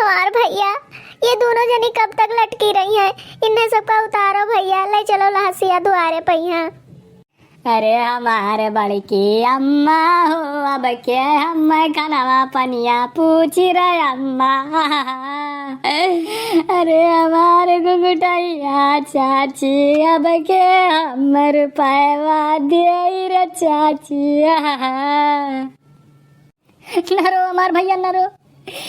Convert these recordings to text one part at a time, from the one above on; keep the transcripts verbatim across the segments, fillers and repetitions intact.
हमार भइया, ये दुनो जनी कब तक लटकी रही हैं? इन्हें सबका उतारो भइया, ले चलो लहसिया दुआरे पइहाँ। अरे हमार बड़की अम्मा हो, अब के हम खनवा पनिया पूछी रे अम्मा। अरे हमार घुघुटइया चाची, अब के हम रुपयवा देई रे चाची। न रो हमार भइया, न रो।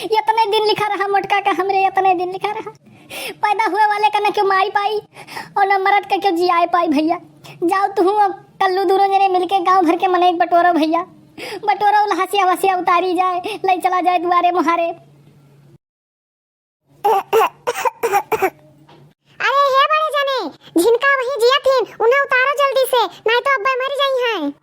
यतने दिन लिखा रहा मोटका का हमरे, यतने दिन लिखा रहा। पैदा हुए वाले का न केउ मारी पाई अउर न मरद का केउ जियाए पाई भइया। जाओ तुहूँ अब कल्लू दुनो जने मिलके गाँव भर के मनई के बटोरो भइया। बटोरो लहसिया वहसिया उतारी जाए, लइ चला जाए दुआरे मुहारे। अरे हे बड़े जने, जिनका वहीं जियत हिन, उन्हें उतारो जल्दी से, नाहीं तो अब्बे मर जाई हैं।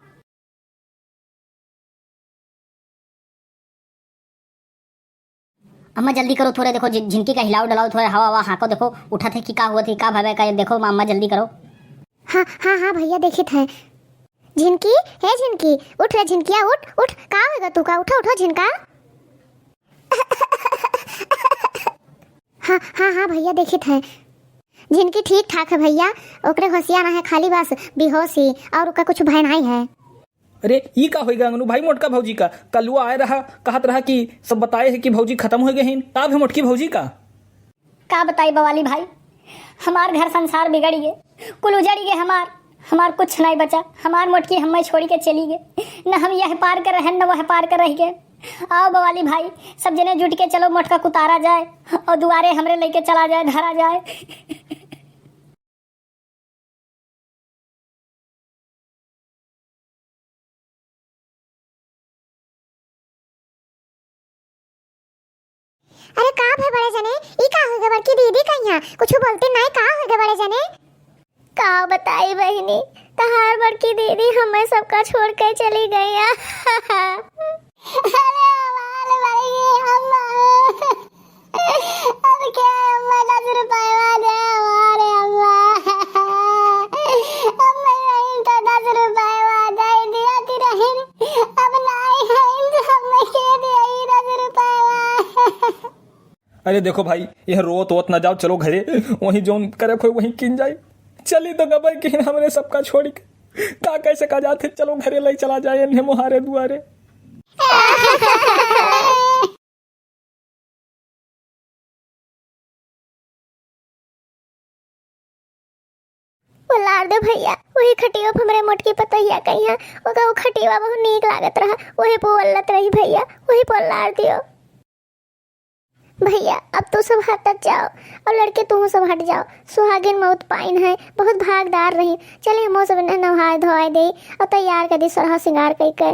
अम्मा जल्दी करो थोड़े, देखो झि-, झिनकी का हिलाओ डलाओ, थोड़े हवा हवा हाँको, देखो उठत है कि का हुआ थी, का भवे का, देखो अम्मा, अम्मा जल्दी करो। हाँ, हाँ, हाँ भइया, देखित है। झिनकी, हे झिनकी, उठ रे झिनकिया, उठ, उठ, का होएगा तू का, उठो, उठो झिनका। हाँ, हाँ, हाँ भइया, देखित है। झिनकी ठीक ठाक है भइया, ओकरे होशिया ना है, खाली बस बेहोश ही, अउर ओका कुछ भय नाहीं है। अरे, ई का होइगा अंगनू भाई मोटका भौजी का? कलुआ आए रहा, कहत रहा कि सब बताए है कि भौजी खतम होइ गए हैं। का भे मोटकी भौजी का? का बताई बवाली भाई, हमार घर संसार बिगड़ी गए, कुल उजड़ी गए हमार, हमार कुछ नाहीं बचा। हमार मोटकी हमें छोड़ी के चली गए, न हम यह पार के रहेन, न वह पार के रह गए। आओ बवाली भाई, सब जने जुट के चलो मोटका कुतारा जाए अउर दुआरे हमरे लइके चला जाए, धरा जाए। अरे का भे बड़े जने, ई का होइगा बड़की दीदी का यहाँ? कुछ बोलते नाहीं, का होइगा बड़े जने? का बताई बहिनी, तहार बड़की दीदी हमें सबका छोड़ के चली गई। अरे हमार बड़की अम्मा। अब क्या है अम्मा, दस रुपयवा दे हमारे अम्मा। अम्मा रहीन तो दस रुपयवा दे दिया थी रहीन। अब नाहीं है तो अम्मा के दिया ही दस रुपयवा। अरे देखो भाई, यह रोत वोत ना जाओ, चलो घरे, वहीं जौन करे कोई वहीं किन जाए। चली तो गबई किन हमरे सबका छोड़ी के। का कैसे का जाते, चलो घरे लइ चला जाए इन्हें मुहारे दुआरे। उलार दे भइया, वही खटियो पे हमरे मोटकी पतोहिया कइहाँ, ओका वो खटिया बहुत नीक लागत रहा, वही पे उल्लत रही भइया, वही पे उलार दियो। भइया, अब तू सब हटत जाओ, अउर लड़के तू सब हट जाओ। सुहागिन मउत पाइन है, बहुत भागदार रही। चली, हमहू सब इन्हें नहाए धोआए देई, अउर तैयार कर दी, सोरहा सिंगार कई के।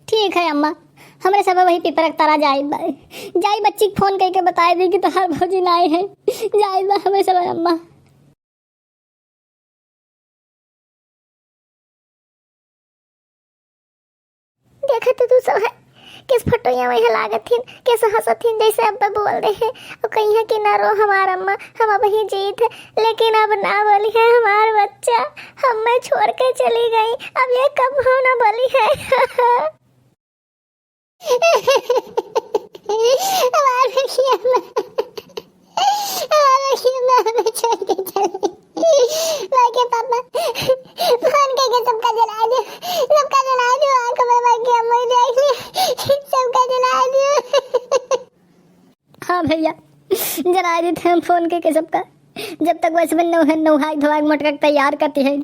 ठीक है अम्मा, हमरे सब वही पिपरक तरा जाई बा। जाई बच्ची के फोन कइके बताए दी कि तोहार भौजी नाहीं है। जाई बा हमरे सब अम्मा। देखत तू सब है, किस फोटोया में लागत हिन, कैसे हंसत हिन, जैसे अब बोल रहे हैं। और कहीं है कि ना रो हमार अम्मा, हम अब ही जीत है, लेकिन अब ना बोली है हमार बच्चा, हमें छोड़ के चली गई, अब ये कब हो ना बोली है। हमार बच्ची अम्मा, हमार बच्ची अम्मा हमें छोड़ के चली। माँ के पापा, फोन करके सबका जला दो, सबका जला दो, आँख में माँ की अम्मा देख ली, सबका जला दो। हाँ भइया, जनाए देत हैं हम फोन कइके सबका। जब तक वैसे में नौहे-, नौहाई धोआई मोटका के तैयार करती है,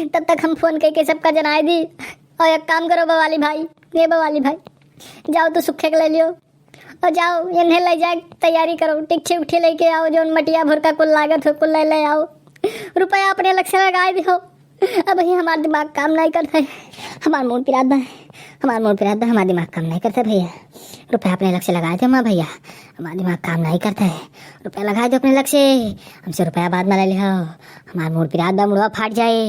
तब तक हम फोन कइके सबका जनाए दी। और एक काम करो बवाली भाई, ये बवाली भाई, जाओ तू सुखे के ले लियो और जाओ इन्हें ले जाए तैयारी करो, टिकठी उकठी लेके आओ, जौन मटिया भुरका कुल लागत हो कुल ले, ले आओ। रुपया अपने अलग से लगाए दिहो। अब भइया हमार दिमाग काम नाहीं करत है, हमार मूड पिरात बा, हमार मूड पिरात बा, हमार दिमाग काम नाहीं करत है भइया। रुपया अपने अलग से लगाए दे माँ भइया, हमार दिमाग काम नाहीं करत है। रुपया लगाए दे अपने अलग से, हमसे रुपया बाद में ले लिहो। हमार मूड पिरात बा, मुड़वा फाट जाए,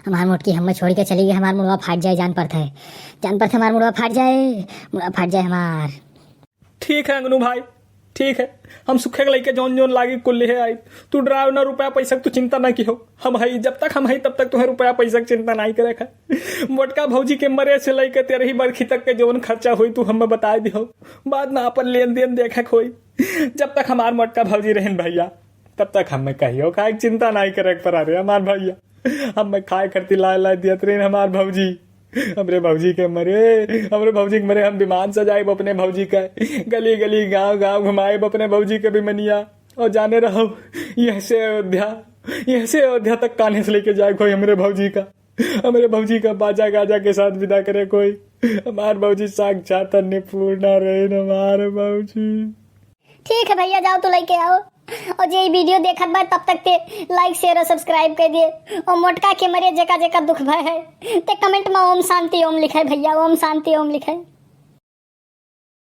हमार मोटकी हमें छोड़ के चली गई, हमार मुड़वा फाट जाए, जान परत है, जान परत है हमार मुड़वा फाट जाए, मुड़वा फाट जाए हमार। ठीक है अंगनू भाई, ठीक है, हम सुखे के लइके जौन जौन लागी कुल लिहे आई। तू डराव ना, रुपया पैसा के तू चिंता ना किहो, हम हई, जब तक हम हई तब तक तुम्हें रुपया पैसा के चिंता नाहीं करे का। मोटका भौजी के मरे से लइके तेरही बरखी तक के जौन खर्चा होई तू हमें बताए दिहो, बाद में अपन लेन देन देखे के होई। जब तक हमार मोटका भौजी रहन भैया, तब तक हमें कहियो खाए के चिंता नाहीं करे के पड़ा रे हमार भैया। हमें खाए खरती लाए लाए दियत रहन हमार भौजी। हमरे भौजी के मरे, हमरे भौजी के मरे हम विमान सजाइब अपने भौजी के, गली गली गांव गांव घुमाइब अपने भौजी के विमनिया। और जाने रहो, यह से अयोध्या, यह से अयोध्या तक कान्हे से लेके जाए कोई हमरे भौजी का, हमरे भौजी का बाजा गाजा के साथ विदा करे कोई। हमार भौजी साक्षात अन्नपूर्णा रहन हमार भौजी। ठीक है भैया, जाओ तो लेके आओ। और जे ई वीडियो देखत बा तब तक ते लाइक शेयर और सब्सक्राइब कर दिए। और मोटका के मरे जेका जेका दुख भय है ते कमेंट में ओम शांति ओम लिखे भैया, ओम शांति ओम लिखे।